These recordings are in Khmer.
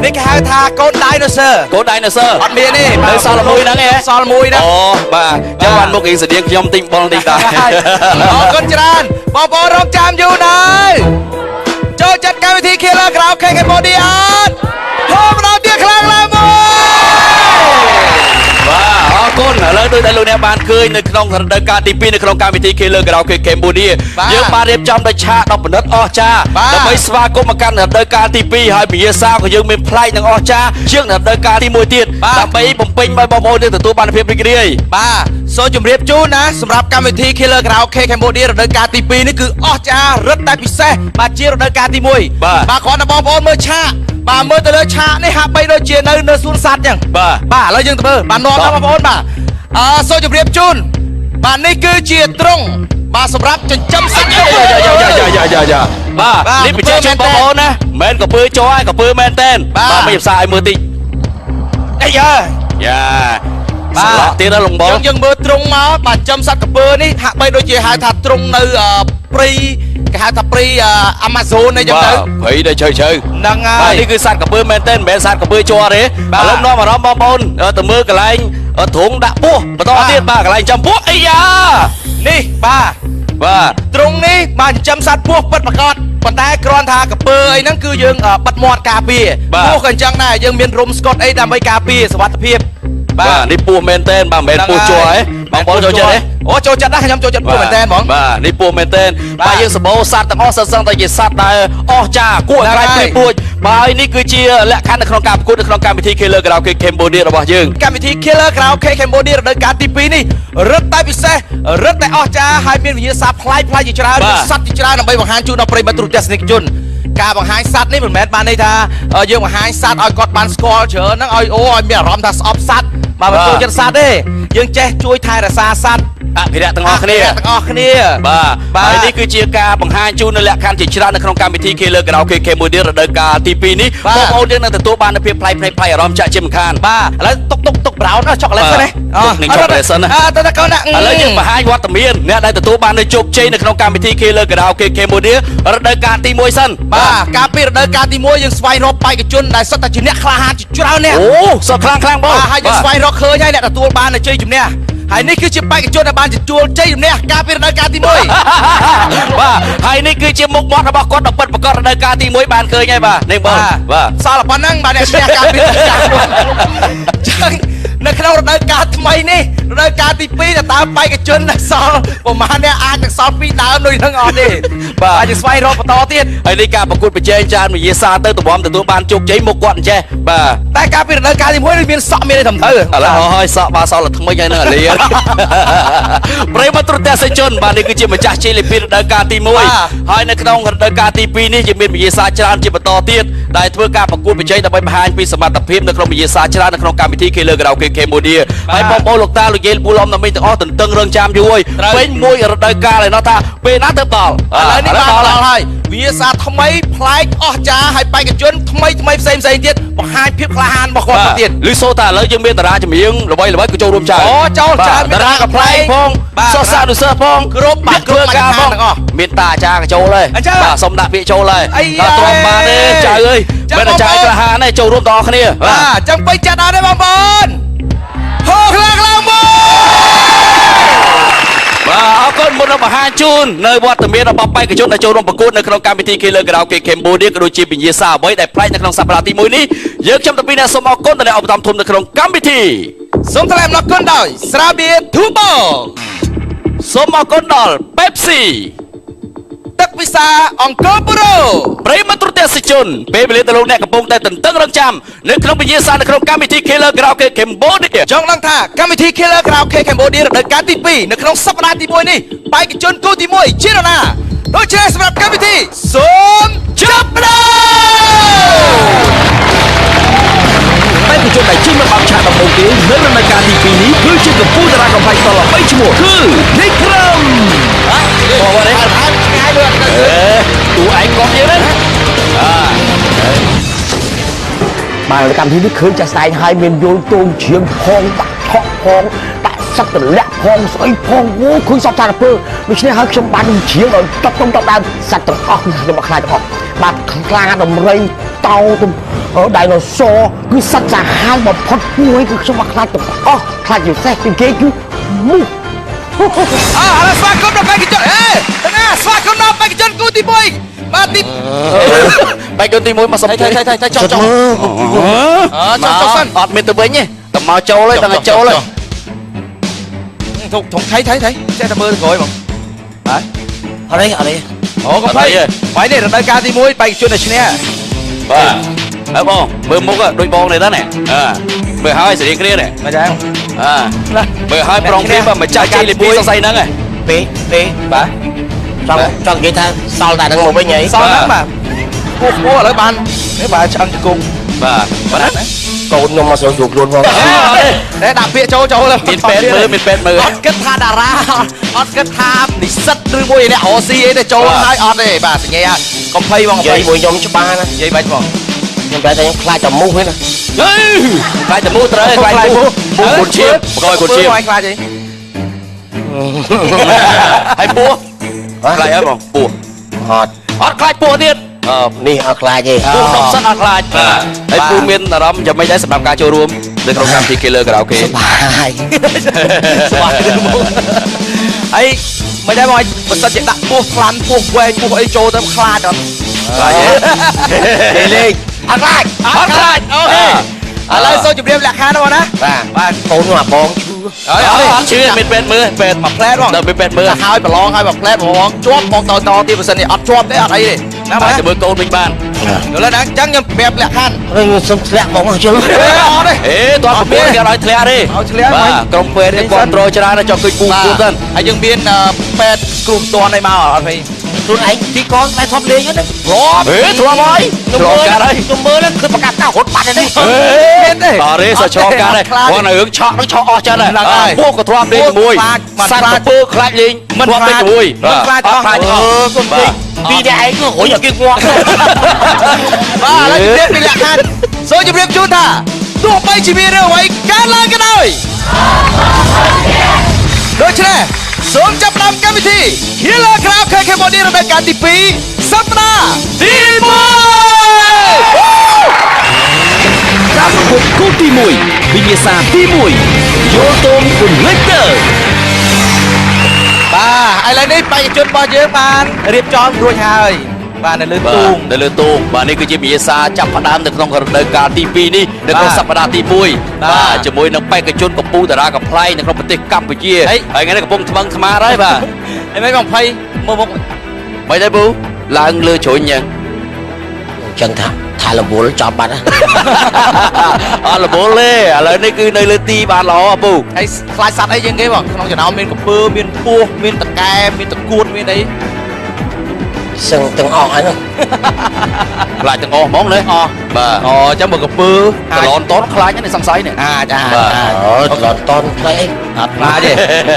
នេះគេហៅថាកូន Dinosaur កូន Dinosaur អត់មានទេ នៅសល់មួយហ្នឹងឯង សល់មួយហ្នឹង អូបាទចឹងបានមុខរៀងស្តៀងខ្ញុំទិញបុលតិចដែរ អរគុណច្រើនបងប្អូនរងចាំយូរណាស់ចូលចិត្តកម្មវិធី Killer Karaoke Cambodia អត់ហូម្ដងទៀតខ្លាំងឡើងមួយ បាទអរគុណឥឡូវដូចដែលលោកអ្នកបានឃើញនៅក្នុងរដូវកាលទី2នៅក្នុងកម្មវិធី Killer Karaoke Cambodia យើងបានរៀបចំដោយឆាកដ៏ប្រណិតអស្ចារ្យដើម្បីស្វាគមន៍មកកាន់រដូវកាលទី2ហើយវិញ្ញាសាក៏យើងមានប្លែកនិងអស្ចារ្យជាងរដូវកាលទី1ទៀតដើម្បីបំពេញឲ្យបងប្អូនយើងទទួលបានភាពរីករាយ បាទសូមជម្រាបជូនណាសម្រាប់កម្មវិធី Killer Karaoke Cambodia រដូវកាលទី2នេះគឺអស្ចារ្យរឹតតែពិសេសបាទជារដូវកាលទី1បាទគ្រាន់តែបងប្អូនមើលឆាកបាទមើលទៅលើឆាកនេះហាក់បីដូចជានៅសួនសត្វចឹង បាទ បាទឥឡូវយើងទៅមើលបាទនាំដល់បងប្អូនបាទអឺសូមជម្រាបជូនបាទនេះគឺជាទ្រង់បាទសម្រាប់ចិញ្ចឹមសត្វ យ៉ាយ៉ាយ៉ាយ៉ាបាទនេះបញ្ជាក់ជូនបងប្អូនណាមិនមែនកពើជ័រឯងកពើមែនតែនបាទមិនផ្សាយឲ្យមើលតិច អីយ៉ា យ៉ាបាទទៀតដល់លងបង យើងមើលទ្រង់មកបាទចិញ្ចឹមសត្វកពើនេះហាក់បីដូចជាហៅថាទ្រង់នៅព្រៃគេហៅថាព្រៃអាម៉ាហ្សូនអីចឹងទៅ ព្រៃដែលជ្រៅជ្រៅ ហ្នឹងហើយ បាទនេះគឺសត្វកពើមែនទែនមិនមែនសត្វកពើជ័រទេឥឡូវនាំអារម្មណ៍បងប្អូនទៅមើលកន្លែងទ្រុងដាក់ពស់បន្តទៀតបាទកន្លែងចំពស់អីយ៉ា នេះបាទ បាទ ទ្រង់នេះបាទចិញ្ចឹមសត្វពស់ពិតប្រាកដប៉ុន្តែគ្រាន់ថាកពើអីហ្នឹងគឺយើងបិទមាត់ការពារពស់ក៏អញ្ចឹងដែរយើងមានរុំស្កុតអីដើម្បីការពារសុវត្ថិភាព បាទនេះពស់មែនទែនបាទមិនមែនពស់ជ័រទេបងប្អូនចូលចិត្តទេ អូចូលចិត្តណាស់ខ្ញុំចូលចិត្តពស់មែនទែនហ្មង បាទនេះពស់មែនទែនបាទយើងសម្បូរសត្វទាំងអស់សិតសឹងតែជាសត្វដែលអស្ចារ្យគួរឲ្យខ្លាចព្រួយបាទហើយនេះគឺជាលក្ខខណ្ឌនៅក្នុងការប្រកួតនៅក្នុងកម្មវិធី Killer Karaoke Cambodia របស់យើង កម្មវិធី Killer Karaoke Cambodia រដូវកាលទី2នេះរឹតតែពិសេសរឹតតែអស្ចារ្យហើយមានវិញ្ញាសាប្លែកប្លែកជាច្រើនសត្វជាច្រើនដើម្បីបង្ហាញជូនដល់ប្រិយមិត្តទូរទស្សនិកជនការបង្ហាញសត្វនេះមិនមែនបានន័យថាយើងបង្ហាញសត្វឲ្យគាត់បានស្គាល់ច្រើនហ្នឹងឲ្យអូឲ្យមានអារម្មណ៍ថាស្អប់សត្វបាទមិនចូលចិត្តសត្វទេយើងចេះជួយថែរក្សាសត្វ អភិរក្សទាំងអស់គ្នា ទាំងអស់គ្នា បាទហើយនេះគឺជាការបង្ហាញជូននៅលក្ខខណ្ឌជាច្រើននៅក្នុងកម្មវិធី Killer Karaoke Cambodia រដូវកាលទី2នេះបងប្អូនយើងនឹងទទួលបាននូវភាពប្លែកប្លែកអារម្មណ៍ចាក់ជាមិនខាន បាទឥឡូវតុកតុកតុក brown ឆុកូឡេតសិនណា នឹងឆុកូឡេតសិនណា ទៅទៅកូនណា ឥឡូវយើងបង្ហាញវត្តមានអ្នកដែលទទួលបាននូវជោគជ័យនៅក្នុងកម្មវិធី Killer Karaoke Cambodia រដូវកាលទី1សិន បាទកាលពីរដូវកាលទី1យើងស្វែងរកបេក្ខជនដែលសុទ្ធតែជាអ្នកក្លាហានជាច្រើនអ្នក អូសុទ្ធខ្លាំងខ្លាំងបង ហើយយើងស្វែងរកឃើញហើយអ្នកទទួលបាននូវជ័យជំនះហើយនេះគឺជាបេក្ខជនដែលបានទទួលជ័យជំនះកាលពីរដូវកាលទី1 បាទហើយនេះគឺជាមុខមាត់របស់គាត់ដ៏ពិតប្រាកដរដូវកាលទី1បានឃើញហើយបាទនេះបងបាទ សល់ប៉ុណ្ណឹងបាទអ្នកឈ្នះកាលពីរដូវកាលមុនចឹងនៅក្នុងរដូវកាលថ្មីនេះរដូវកាលទី2តើបេក្ខជនដែលសល់ប្រហែលអ្នកអាចនឹងសល់ពីរដើមដូចនឹងអត់ទេ បាទ អាចស្វែងរកបន្តទៀត ហើយនេះការប្រកួតប្រជែងច្រើនវិយាសាទៅទម្រាំទទួលបានជោគជ័យមុខគាត់អញ្ចេះបាទ តែកាលពីរដូវកាលទី1នេះមានសក់មានអីត្រឹមត្រូវ ឥឡូវហើយសក់បាទសក់លថ្មីហើយនឹងអាលា ប្រិយមិត្តទស្សនិកជនបាទនេះគឺជាម្ចាស់ជ័យលាភីរដូវកាលទី1ហើយនៅក្នុងរដូវកាលទី2នេះយើងមានវិញ្ញាសាច្រើនជាបន្តទៀតដែលធ្វើការប្រកួតប្រជែងដើម្បីបង្ហាញពីសមត្ថភាពនៅក្នុងវិញ្ញាសាច្រើននៅក្នុងកម្មវិធី Killer Karaoke Cambodia ហើយបងប្អូនលោកតាលោកយាយពូឡំណាមីងទាំងអស់ទន្ទឹងរង់ចាំយូរហើយពេញមួយរដូវកាលឯណោះថាពេលណាទៅដល់ ឥឡូវនេះបានដល់ហើយវិញ្ញាសាថ្មីប្លែកអស្ចារ្យហើយបេក្ខជនថ្មីថ្មីផ្សេងផ្សេងទៀតបង្ហាញភាពក្លាហានរបស់គាត់ទៀត លឺសូតាឥឡូវយើងមានតារាចម្រៀងល្បីល្បីក៏ចូលរួមច្រើន អូចូលច្រើន តារាក៏ប្លែកផងសិស្សសានុសិស្សផង គ្រប់បាទគ្រប់ ការផង ទាំងអស់ មានតាអាចារ្យក៏ចូលដែរបាទសូមដាក់ពាក្យចូលដែរតើទ្រាំបានទេចៅអើយមិនអាចារ្យក្លាហានទេចូលរួមទាំងអស់គ្នា បាទអញ្ចឹងពេញចិត្តអត់ទេបងប្អូនហូខ្លាំងខ្លាំងមក បាទអរគុណមុននឹងបង្ហាញជូននៅវត្តមានរបស់បេក្ខជនដែលចូលរួមប្រកួតនៅក្នុងកម្មវិធី Killer Karaoke Cambodia ក៏ដូចជាវិញ្ញាសាអ្វីដែលប្លែកនៅក្នុងសប្តាហ៍ទី1នេះយើងខ្ញុំទាំងពីរអ្នកសូមអរគុណដល់អ្នកឧបត្ថម្ភធំនៅក្នុងកម្មវិធី សូមថ្លែងអំណរគុណដោយស្រាបៀរ Turbo សូមអរគុណដល់ Pepsi ទឹកពិសាអង្គរប្រូ ប្រិយមិត្តទស្សនិកជនពេលវេលាទៅលោកអ្នកកំពុងតែទន្ទឹងរង់ចាំនៅក្នុងវិញ្ញាសានៅក្នុងកម្មវិធី Killer Karaoke Cambodia ចង់ដឹងថាកម្មវិធី Killer Karaoke Cambodia រដូវកាលទី2នៅក្នុងសប្តាហ៍ទី1នេះបេក្ខជនគូទី1ជានរណាដូច្នេះសម្រាប់កម្មវិធីសូមចាប់ផ្ដើម បេក្ខជនដែលចេញមកបើកឆាកដំបូងគេនៅរដូវកាលទី2នេះគឺជាកម្ពុជាតារាកំប្លែងតល្បីឈ្មោះគឺនិក្រម បងប្អូននេះ ឆ្ងាយមើលអត់ទៅ តួឯងកុំយើងហ្នឹង បាទកម្មវិធីនេះឃើញចាស់ស្ដែងហើយមានយល់ទងជ្រៀងផងដាក់ឆក់ផងដាក់សឹកទម្លាក់ផងស្អីផងអូឃើញសពសារពើដូច្នេះហើយខ្ញុំបានជ្រៀងដល់តប់តុំតប់ដើមសត្វទាំងអស់ខ្ញុំអត់ខ្លាចទាំងអស់បាទខ្លាដំរីតោទំ ដៃណូស័រគឺសត្វសាហាវបំផុតមួយគឺខ្ញុំអត់ខ្លាចទាំងអស់ខ្លាចជាពិសេសជាងគេគឺមូស អើឥឡូវស្វាគមន៍ដល់បេក្ខជនអេតាណាស្វាគមន៍ដល់បេក្ខជនគូទី1បាទទី បេក្ខជនទី1មកសុំ ថៃថៃថៃថៃចុះចុះអើចុះចុះសិន អត់មានទៅវិញទេតែមកចូលហើយដល់ចូលហើយ ធុងថៃថៃថៃចេះតែមើលក្រោយហ្មងបាទ អត់ទេអត់ទេ អូកំភៃបាយនេះរដូវកាលទី1បេក្ខជនដែលឈ្នះ បាទហើយបងមើលមុខដូចបងនេះដែរណាអើមើលហើយសេរីគ្នានេះ មិនដែរ អើមើលហើយប្រុងព្រៀបម្ចាស់ជ័យលេខ2សង្ស័យហ្នឹងហ៎ ពេពេ បាទ ចង់និយាយថាសល់តែហ្នឹងមកវិញហី សល់ហ្នឹងបាទពោះពោះឥឡូវបាននេះបាទឆ្អឹងជង្គង់ បាទបាទ កូនខ្ញុំមកស្រួលខ្លួនផង តែដាក់ពាក្យចូលចូល មានពេទ្យមើលមានពេទ្យមើល អត់គិតថាតារាអត់គិតថានិស្សិតឬមួយអ្នករកស៊ីអីទេចូលហើយអត់ទេបាទសញ្ញាកំភៃបង និយាយមួយខ្ញុំច្បាស់ណា និយាយបាច់បង ខ្ញុំប្រែតែខ្ញុំខ្លាចតែមូសហ្នឹងណា ហេខ្លាចតែមូសត្រូវខ្លាចមូសមូសគុណឈាមបកយគុណឈាម ខ្លាចអី ហើយពោះខ្លាចហើយបងពោះ អត់ អត់ខ្លាចពោះទៀត នេះអត់ខ្លាចទេ ពោះដប់សិនអត់ខ្លាចបាទហើយពូមានអារម្មណ៍យ៉ាងម៉េចដែរសម្រាប់ការចូលរួមនៅក្នុងកម្មវិធី Killer Karaoke សប្បាយ សប្បាយទៅមកហើយមិនដែរបងបើសិនជាដាក់ពោះខ្លាន់ពោះវែងពោះអីចូលទៅខ្លាចអត់ ខ្លាចទេ លេងអត់ខ្លាច អត់ខ្លាចអូខេឥឡូវសូមជម្រាបលក្ខខណ្ឌបងណា បាទបាទកូនអាបងឈឺ អត់ អត់ឈឺមានពេទ្យមើលពេទ្យ មួយផ្លែតបង ដល់មានពេទ្យមើល ទៅហើយប្រឡងហើយមួយផ្លែតបងជាប់បងតតទៀតបើសិននេះអត់ជាប់ទេអត់អីទេណា បាទទៅមើលកូនវិញបាន យល់ទេណាអញ្ចឹងខ្ញុំប្រាប់លក្ខខណ្ឌ ខ្ញុំសុំធ្លាក់បងជិល អត់ទេ អេតោះប្រពន្ធគេឲ្យធ្លាក់ទេ ឲ្យធ្លាក់ បាទក្រុមពេទ្យនេះគ្រប់ត្រូលច្រើនចង់ឃើញពូពូទៅ ហើយយើងមានពេទ្យគ្រូផ្ទាន់អីមកអត់ភី ខ្លួនឯងទីកនតែធ្លាប់លេងហ្នឹង ធ្លាប់ ហេធ្លាប់ហើយ ខ្ញុំមើលខ្ញុំមើលហ្នឹងគឺប្រកាសថារត់បាត់ទេ មានទេ អត់ទេសឆ្លងកាត់ទេគាត់នៅរឿងឆក់ហ្នឹងឆក់អស់ចិត្តហើយពួកក៏ធ្លាប់លេងជាមួយសត្វពើខ្លាចលេង មិន ធ្លាប់លេងជាមួយ មិនខ្លាច អត់ខ្លាចអស់ បាទពីតែឯងគឺរុញឲ្យគេងាប់ បាទឥឡូវជម្រាបពីលក្ខខណ្ឌសូមជម្រាបជូនថាទោះបីជាមានរឿងអ្វីកើតឡើងក៏ដោយដូច្នេះសូមចាប់ផ្ដើមកម្មវិធី Killer Karaoke Cambodia រដូវកាលទី2សប្តាហ៍ទី1 ការប្រកួតគូទី1វិញ្ញាសាទី1យោតងគុណលេខទ័រ បាទឥឡូវនេះបេក្ខជនរបស់យើងបានរៀបចំរួចហើយបាទនៅលើទូង នៅលើទូងបាទនេះគឺជាវិញ្ញាសាចាប់ផ្ដើមនៅក្នុងរដូវកាលទី2នេះនៅក្នុងសប្តាហ៍ទី1បាទជាមួយនឹងបេក្ខជនកម្ពុជាតារាកំប្លែងនៅក្នុងប្រទេសកម្ពុជាហើយថ្ងៃនេះកំពុងថ្មឹងថ្មាហើយបាទ អីមិនបងភ័យមើលមុខ មិនដែរពូឡើងលើជ្រុញយ៉ាង ចឹងថាថាលវលចំបាត់ អត់លវលទេឥឡូវនេះគឺនៅលើទីបានល្អពូ ហើយខ្លាចសត្វអីជាងគេបងក្នុងចំណោមមានក្រពើមានពស់មានតកែមានតកួតមានអី សឹងទាំងអស់ហ្នឹង ខ្លាចទាំងអស់ហ្មងណា អស់ បាទ អូចាំបើក្រពើ តឡនតនខ្លាចហ្នឹងសង្ស័យនេះ អាចអាច អូតឡនតនខ្លាចអី អត់ខ្លាចទេ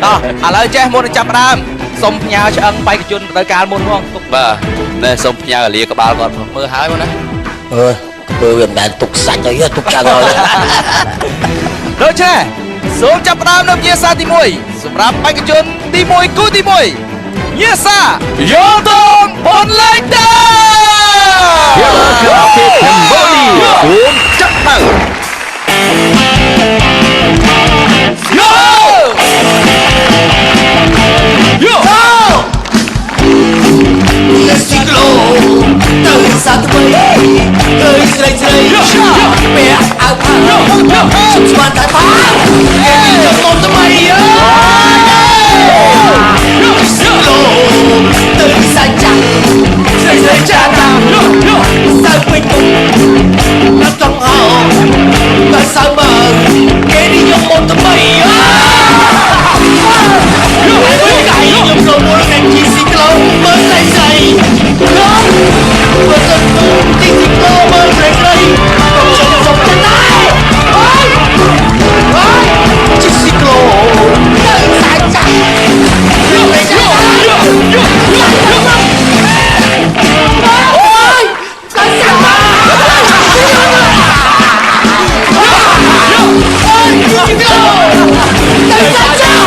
តោះឥឡូវចេះមុននឹងចាប់ផ្ដើមសូមផ្ញើឆ្អឹងបេក្ខជនរដូវកាលមុនផងទុក បាទនេះសូមផ្ញើអាលាក្បាលគាត់ផង មើលហើយបងណា អើពើវាមិនដែលទុកសាច់អីទុកឆ្អឹងហើយ ដូច្នេះសូមចាប់ផ្ដើមនៅវិញ្ញាសាទី1សម្រាប់បេក្ខជនទី1គូទី1ញាសាយោតងបនលេខតើ Killer Karaoke Cambodia សូមចាប់ផ្ដើម យោយោ លេស៊ីក្លូទៅសាថ្មីឃើញស្រីស្រីពាក់អាវផាខ្ញុំស្មានតែផាគេយកមកថ្មីស៊ីក្លូទៅសាចាស់ស្រីស្រីចាស់ណាសើពេញទុំណាត់ចង់ហៅតែសើមើគេនិយមមកថ្មីកាយខ្ញុំចូលមកគេជីស៊ីក្លូមើលស្រីស្រីមើលទៅជីស៊ីក្លូមើលស្រីស្រីខ្ញុំសុំចិត្តដែរអើយអើយជីស៊ីក្លូទៅសាច់ចាស់អូយសាច់ចាស់អូយជីស៊ីក្លូទៅសាច់ចាស់ទៅសាច់ចាស់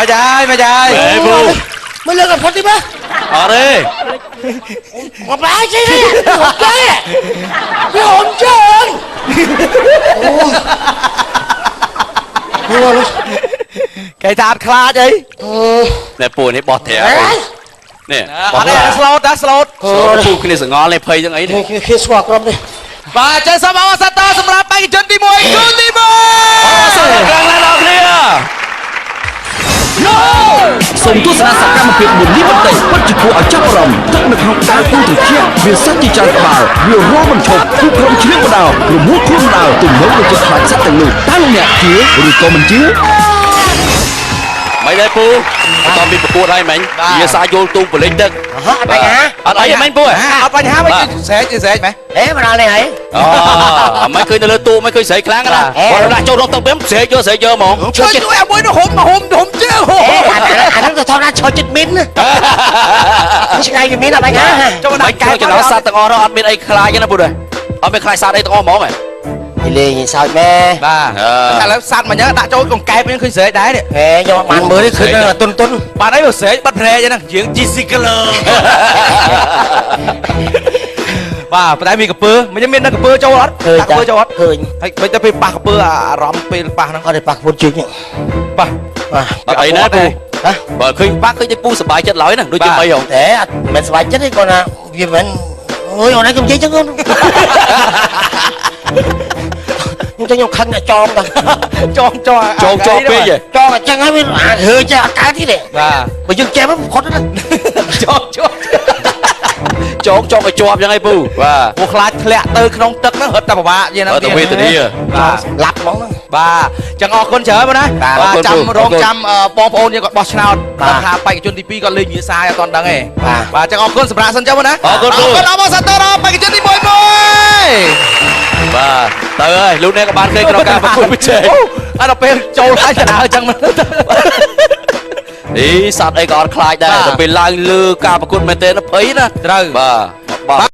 មកហើយមកហើយ អេពូ មិនលើកផុតទេបាទ អត់ទេ មកបាយចេះទេចេះវាហុំជើងអូ គេថាអត់ខ្លាចអី ណែពូនេះបោះត្រានេះ អត់ទេស្លូតតាស្លូត ពូគ្នាសងល់នេះភ័យចឹងអីនេះ គេស្គាល់ក្រុមនេះ បាទចឹងសូមអបអរសាទរសម្រាប់បេក្ខជនទី1គឺទី1 សូមក្រាំងណាស់ដល់គ្នា សូមទស្សនាសកម្មភាពមួយនេះបន្តិចពិតជាគួរឲ្យចាប់អារម្មណ៍ទឹកនៅក្នុងដាវគូត្រជាក់វាសត្វជាច្រើនក្បាលវារល់មិនឈប់គូក្រុមជ្រៀងបដោរមួលខ្លួនបដោទំនងដូចជាខ្លាចសត្វទាំងនោះតើលោកអ្នកជឿឬក៏មិនជឿ មិនដែរពូអត់មានប្រកួតហើយមិញវាសាយល់ទូបលិចទឹក អត់បញ្ហា អត់អីមិញពូ អត់បញ្ហាមិនស្រែកស្រែកម៉េះ អេមកដល់នេះហើយ អូមិនឃើញនៅលើទូមិនឃើញស្រែកខ្លាំងណាគាត់ដាក់ចូលរកទឹកវិញស្រែកយកស្រែកយកហ្មង ជួយជួយអាមួយនោះហុំហុំហុំជើងហុំ អាហ្នឹងទៅថតណាឈរចិត្តមីនឆ្ងាយពីមីនអត់បញ្ហា ចូល មិន ដាក់កែ កែចំណោសត្វទាំងអស់នោះអត់មានអីខ្លាចទេណាពូដែរអត់មានខ្លាចសត្វអីទាំងអស់ហ្មងហ៎ លេងសើចម៉ែ បាទឥឡូវសត្វមកញ៉ាំដាក់ចូលកង្កែបហ្នឹងឃើញស្រែកដែរនេះ ហេយកបានមើលឃើញតុនតុន បាទអីបើស្រែកបាត់ភ្នែកហ្នឹងយើង GC color បាទប៉ុន្តែមានកពើមិនមាននឹងកពើចូលអត់ ឃើញ ដាក់កពើចូលអត់ ឃើញ ហើយមិនទៅពេលប៉ះកពើអារម្មណ៍ពេលប៉ះហ្នឹង អត់ទេប៉ះខ្លួនជិញ ប៉ះ បាទ អត់អីណាពូ ហ៎ បើឃើញប៉ះឃើញតែពូសប្បាយចិត្តឡើយហ្នឹងដូចជាមិនហង តែអត់មិនស្បាយចិត្តទេគាត់ថាវាមិនអើយអូនឯងកុំនិយាយចឹងអូនខ្ញុំទៅខ្ញុំខឹងអ្នកចងទៅ ចងចង ចងចងពេកហ៎ ចងអញ្ចឹងហើយវាអាចហើចេះអត់កើតទៀតទេ បាទ បើយើងចេះមកផុតណា ចងចង ចងចងឲ្យជាប់ចឹងឯងពូបាទ ពួកខ្លាចធ្លាក់ទៅក្នុងទឹកហ្នឹងរត់តែពិបាកជាងហ្នឹង អត់ទៅវេទនា បាទ ឡាប់ហ្មងហ្នឹង បាទចឹងអរគុណច្រើនបងណា បាទ ចាំរង អរគុណ ចាំបងប្អូនយើងគាត់បោះឆ្នោតថាបេក្ខជនទី2គាត់លេងវិសាយអត់ទាន់ដឹងទេបាទចឹងអរគុណសម្រាប់សិនចឹងបងណា អរគុណ អរគុណអបអរសាទរដល់បេក្ខជនទី1មួយ បាទទៅហើយលោកអ្នកក៏បានឃើញក្នុងការប្រកួតប្រជែង អត់ដល់ពេលចូលហើយទៅដើរចឹងមក អីសត្វអីក៏អត់ខ្លាចដែរ បាទ តែពេលឡើងលើការប្រកួតមែនទេភ័យណា ត្រូវ បាទបាទ